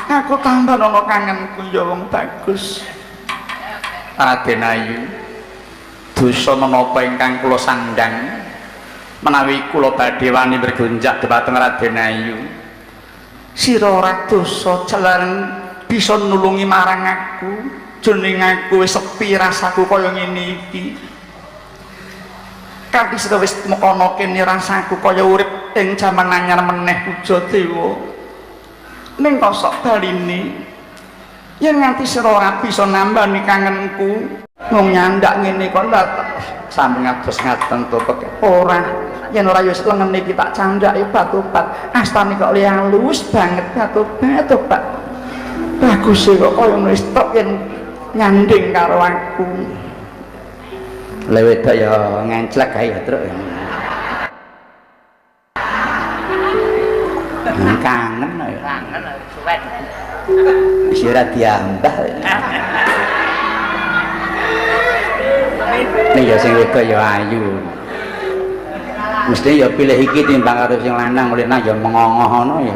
aku tambah ana kangenku ya wong bagus. Raden Ayu, dosa menapa ingkang kula sandhang menawi kula badhe wani bergonjak dhumateng Raden Ayu? Sira ora dosa jalaran bisa nulungi marang aku. Jeneng aku wis sepi rasaku kaya ngene iki. Kanthi sira wis mekono kene rasaku kaya urip ing jaman anyar meneh Pujadewa. Ning kosok baline yen nganti sira ora bisa nambani kangenku, wong nyandak ngene kok lha sampun ngados ngaten to pek. Ora, yen ora ya wis lengene iki tak candhake batobat. Astane kok li halus banget batobat, tobat. Bagus e kok kaya wis tok yen nyanding karo aku. Lha wedok ya ngenclek kae ya, Truk. Kangen ya. Kangen suwen. Wis ora diambah. Nek ya sing wedok ya ayu. Mesti ya pilih iki timbang karo sing lanang, lanang ya mengongoh ngono ya.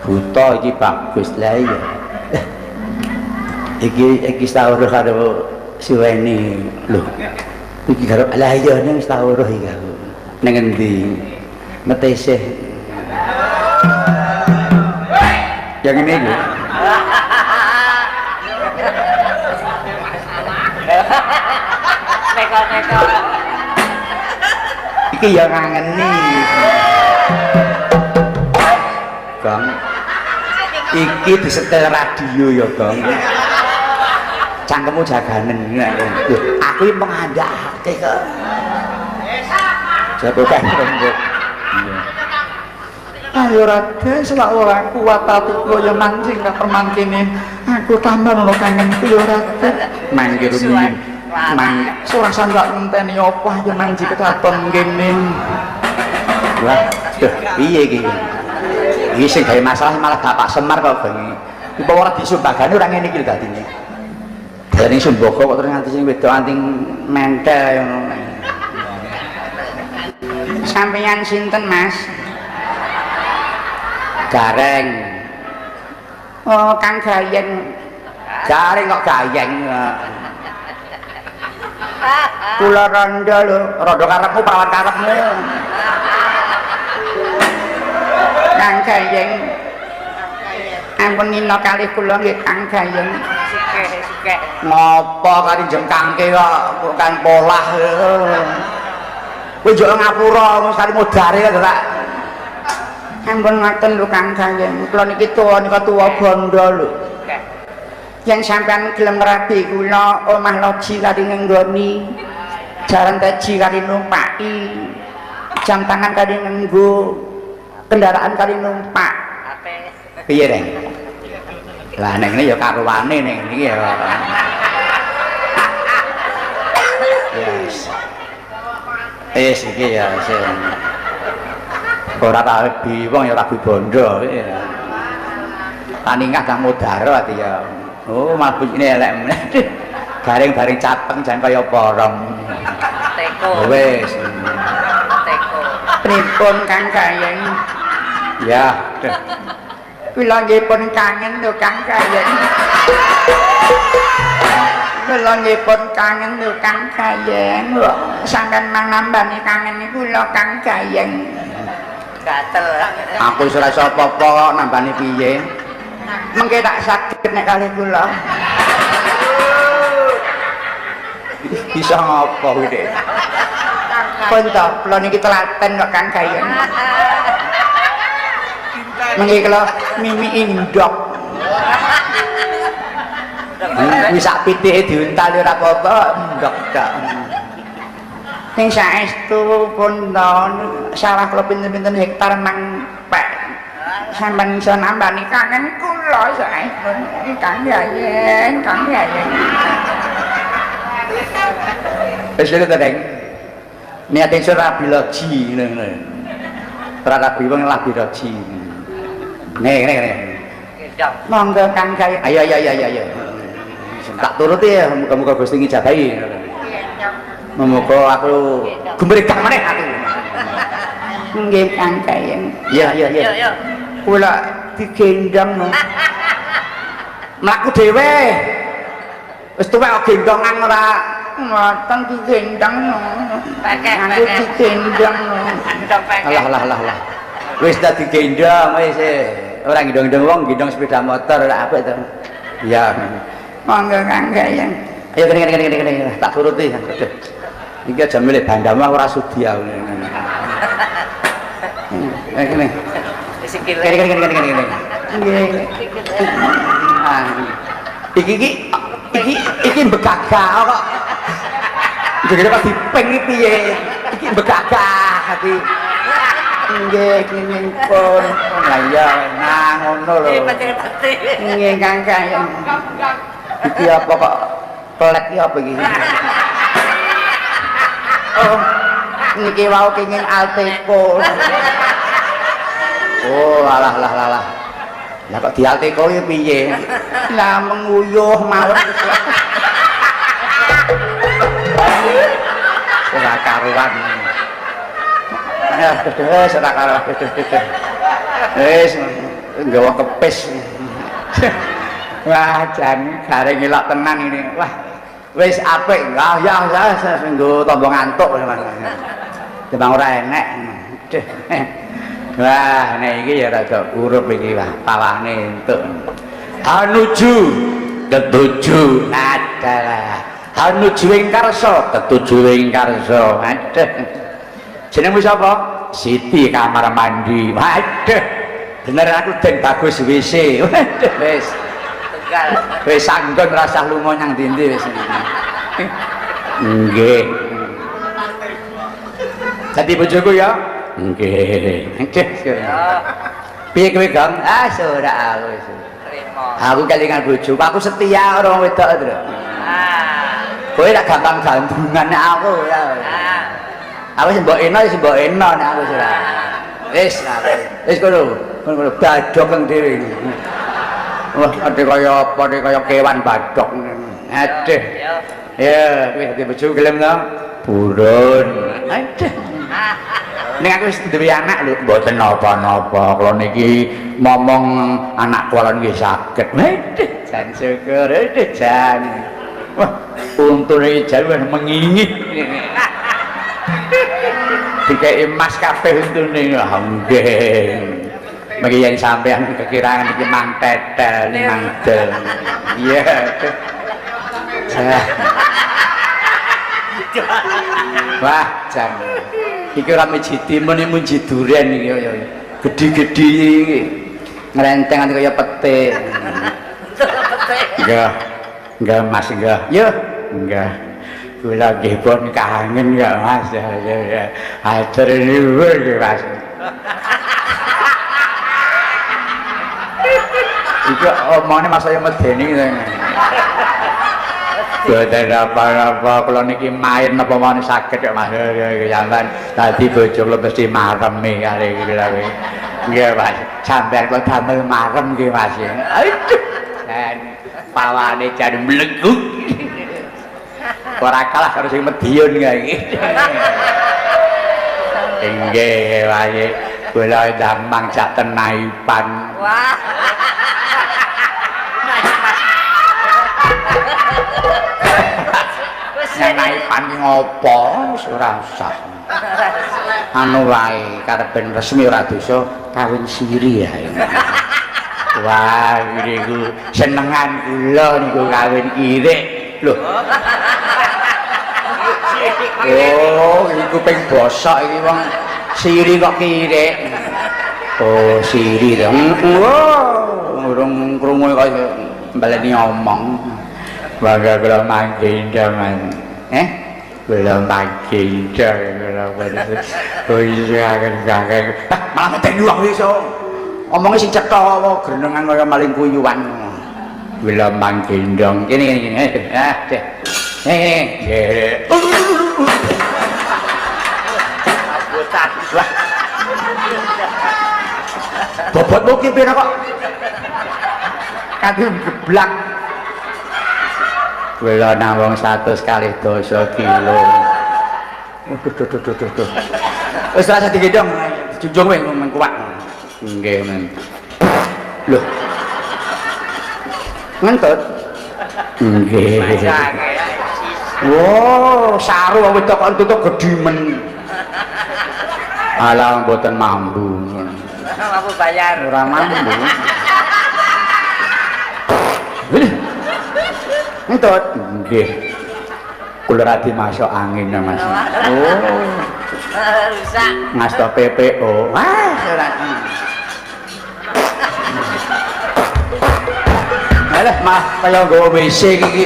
Buta iki bagus lah iya. Iki sawruh karo suweni lho. Iki karo lah iya ning sawruh iki aku. Ning endi? Metesih. Yang ini iki. Neko-neko. Iki ya ngangeni. Gong. Iki disetel radio ya, Gong. Cangkemmu jaganen. Lho, aku iki mengandhakake kok. Jagokan rembug. Iya. Ayo Raden, selak ora kuat atiku ya mancing kapermangkene. Aku tambah ono kangenku ya Raden. Mangke rumiyin. Mang ora sandak ngenteni apa ya manji kedaton kene. Wah, duh, piye iki? Iki sing gawe masalah malah Bapak Semar kok bengi. Iki ora disumbagane ora ngene iki lho dadine. Dene sumbaga kok terus nganti sing wedok anting mentel ngono. Sampeyan sinten, Mas? Gareng. Oh, Kang Gayeng. Gareng kok Gayeng. Kula rondo lho, rondo karepmu perawan karepmu. Kang Gayeng. Ampun ngina kalih kula nggih Kang Gayeng. Sugih, sugih. Ngopo kari jengkangke kok kan polah. Kowe njuk ngapura wis kari modare kok tak. Ampun ngoten lho Kang Gayeng. Kula niki tuwa nika tuwa bondo lho. Yen sampean gelem ngrabi kula omah loji kari ngenggoni, jaran teji kari numpaki, jam tangan kari ngenggo, kendaraan kari numpak. Piye, Reng? Lah ning ngene ya karuane ning ngene iki ya. Yes. Wis iki ya sing ora rabi wong ya rabi bondo ya. Paningah kang mudara ati ya. Oh, malah bojone elek meneh. Garing-garing capeng jan kaya porong. Teko. Wis. Teko. Pripun Kang Gayeng? Ya. Kula nggih pun kangen lho Kang Gayeng. Kula nggih pun kangen lho Kang Gayeng. Sampeyan mang nambani kangen kula Kang Gayeng. Gatel. Aku wis ora iso apa-apa kok nambani piye. Mengke tak saged nek kalih kula. Bisa ngopo kuwi, Dik? Pun to, kula niki telaten kok Kang Gayeng. Mengke kula mimi indok. Wis sak pitike diuntal ora apa-apa, ndok tok. Ning saestu pun to sawah kula pinten-pinten hektar mang pek. Sampeyan iso nambani kangen kula saestu. Kang Gayeng, Kang Gayeng. Wis lho to, Deng. Niat ingsun rabi loji ngono. Ora rabi wong rabi loji. Nih, nih, nih. Gendong. Monggo Kang Gayeng. Ayo ayo ayo ayo. Tak turuti ya, muga-muga Gusti ngijabahi. Muga aku gumregah meneh aku. Nggih Kang Gayeng. Iya iya iya. Yo yo. Kula digendong. Mlaku dhewe. Wis tuwek kok gendongan ora ngoten digendong. Pekek, Aku pekek. digendong. Gendong pekek. Alah alah alah alah. Wis ta digendong wis. Ora gendong-gendong wong, gendong sepeda motor ora apik to. Iya. Monggo Kang Gayeng. Ayo kene kene kene kene tak turuti. Aduh. Iki aja milih bandama ora sudi aku. Eh kene. Sikile. Kene kene kene kene kene. Nggih. Ah. Iki iki iki iki begagah kok. Iki kok diping iki piye? Iki begagah ati. Nggih kene pun. Lah iya nah ngono lho. Peti-peti. Nggih Kang Gayeng. Iki apa kok pelet iki apa iki? Oh, niki wau kenging Alteco. Oh, alah alah alah. Lah kok di Alteco iki piye? Lah menguyuh mawon. Ora karuan. Wis ora karuan. Wis nggawa kepis. Wah, jan garing elok tenan ini. Wah, wis apik. Lah ya ya nggo tamba ngantuk Mas. Timbang ora enek. Wah, nek iki ya rada urup iki wah, pawane entuk. Hanuju ketuju. Adalah. Hanuju ing karsa, ketuju ing karsa. Aduh. Jenengmu sapa? Siti kamar mandi. Waduh. Bener aku den bagus WC. Waduh, wis. Tunggal. Wis sanggon rasah lunga nyang ndi-ndi wis. Nggih. Dadi bojoku ya? Nggih. Nggih. Piye kowe, Gong? Ah, ora aku wis. Trimo. Aku kelingan bojoku, aku setia karo wong wedok to. Ah. Kowe ora gampang gandrungan nek aku ya. Ah. Aku sing mbok eno wis mbok eno nek aku wis ora. Wis wis kono. Kono badhok kang dhewe. Wah, ade kaya apa, ade kaya kewan badhok. Aduh. Ya, kowe dadi bojoku gelem to? Purun. Aduh. Nek aku wis duwe anak lho, mboten napa-napa. Kula niki momong anak kula nggih saged. Aduh, jan syukur, aduh jan. Wah, untune jan wis mengingih. Dikeki emas kabeh untune. Ah, nggih. Mengki yen sampean kekirangan iki mang tetel, mang del. Iya. Wah, jan. Iki ora miji timun iki munji duren iki kaya gedhi-gedhi iki. Ngrenteng nganti kaya pete. Nggih. Nggih Mas, nggih. Yo, nggih. Kula nggih pun kangen ya Mas. Ya. Atur nuwun nggih Mas. Iki omongane Mas saya medeni. Boten apa-apa kula niki main napa mawon saged kok Mas. Sampeyan dadi bojo kula mesti marem kali kula kuwi. Nggih Mas, sampeyan kula damel marem nggih Mas. Aduh, jan pawane jan mleguk. Ora kalah karo sing Mediun kae iki. Nggih Mas, kula ndang mangjak tenaipan. Wah. Nang pan ki ngopo wis ora usah. Anu wae karepen resmi ora dosa kawin siri ya. Wah, niku senengan kula niku kawin kirik. Lho. Oh, iki kuping bosok iki wong siri kok kirik. Oh, siri to. Oh, urung krungu kok mbaleni omong. Bangga kula mangke Mas. Eh? Kula mangke kula oh iya kakek. Malah medeni wong iso. Omonge sing cetha apa grenengan kaya maling kuyuan. Kula mangke ndong. Kene kene kene. Ah, deh. Nggih. Bocah. Wah. Bobotmu ki pira kok? Kate geblak. Kula namung 120 kilo. Waduh duh duh duh duh. Wis rasa digendong, dijunjung wis men kuat. Nggih, men. Loh. Ngentut. Nggih. Wow, saru wong wedok kok entutuk gedhi men. Alah mboten mambu. Mampu bayar. Ora mambu. Entut. Nggih. Kula radi masuk angin ya, Mas. Oh. Rusak. Ngasto PPO. Wah, ora. Alah, malah kaya nggawa WC iki.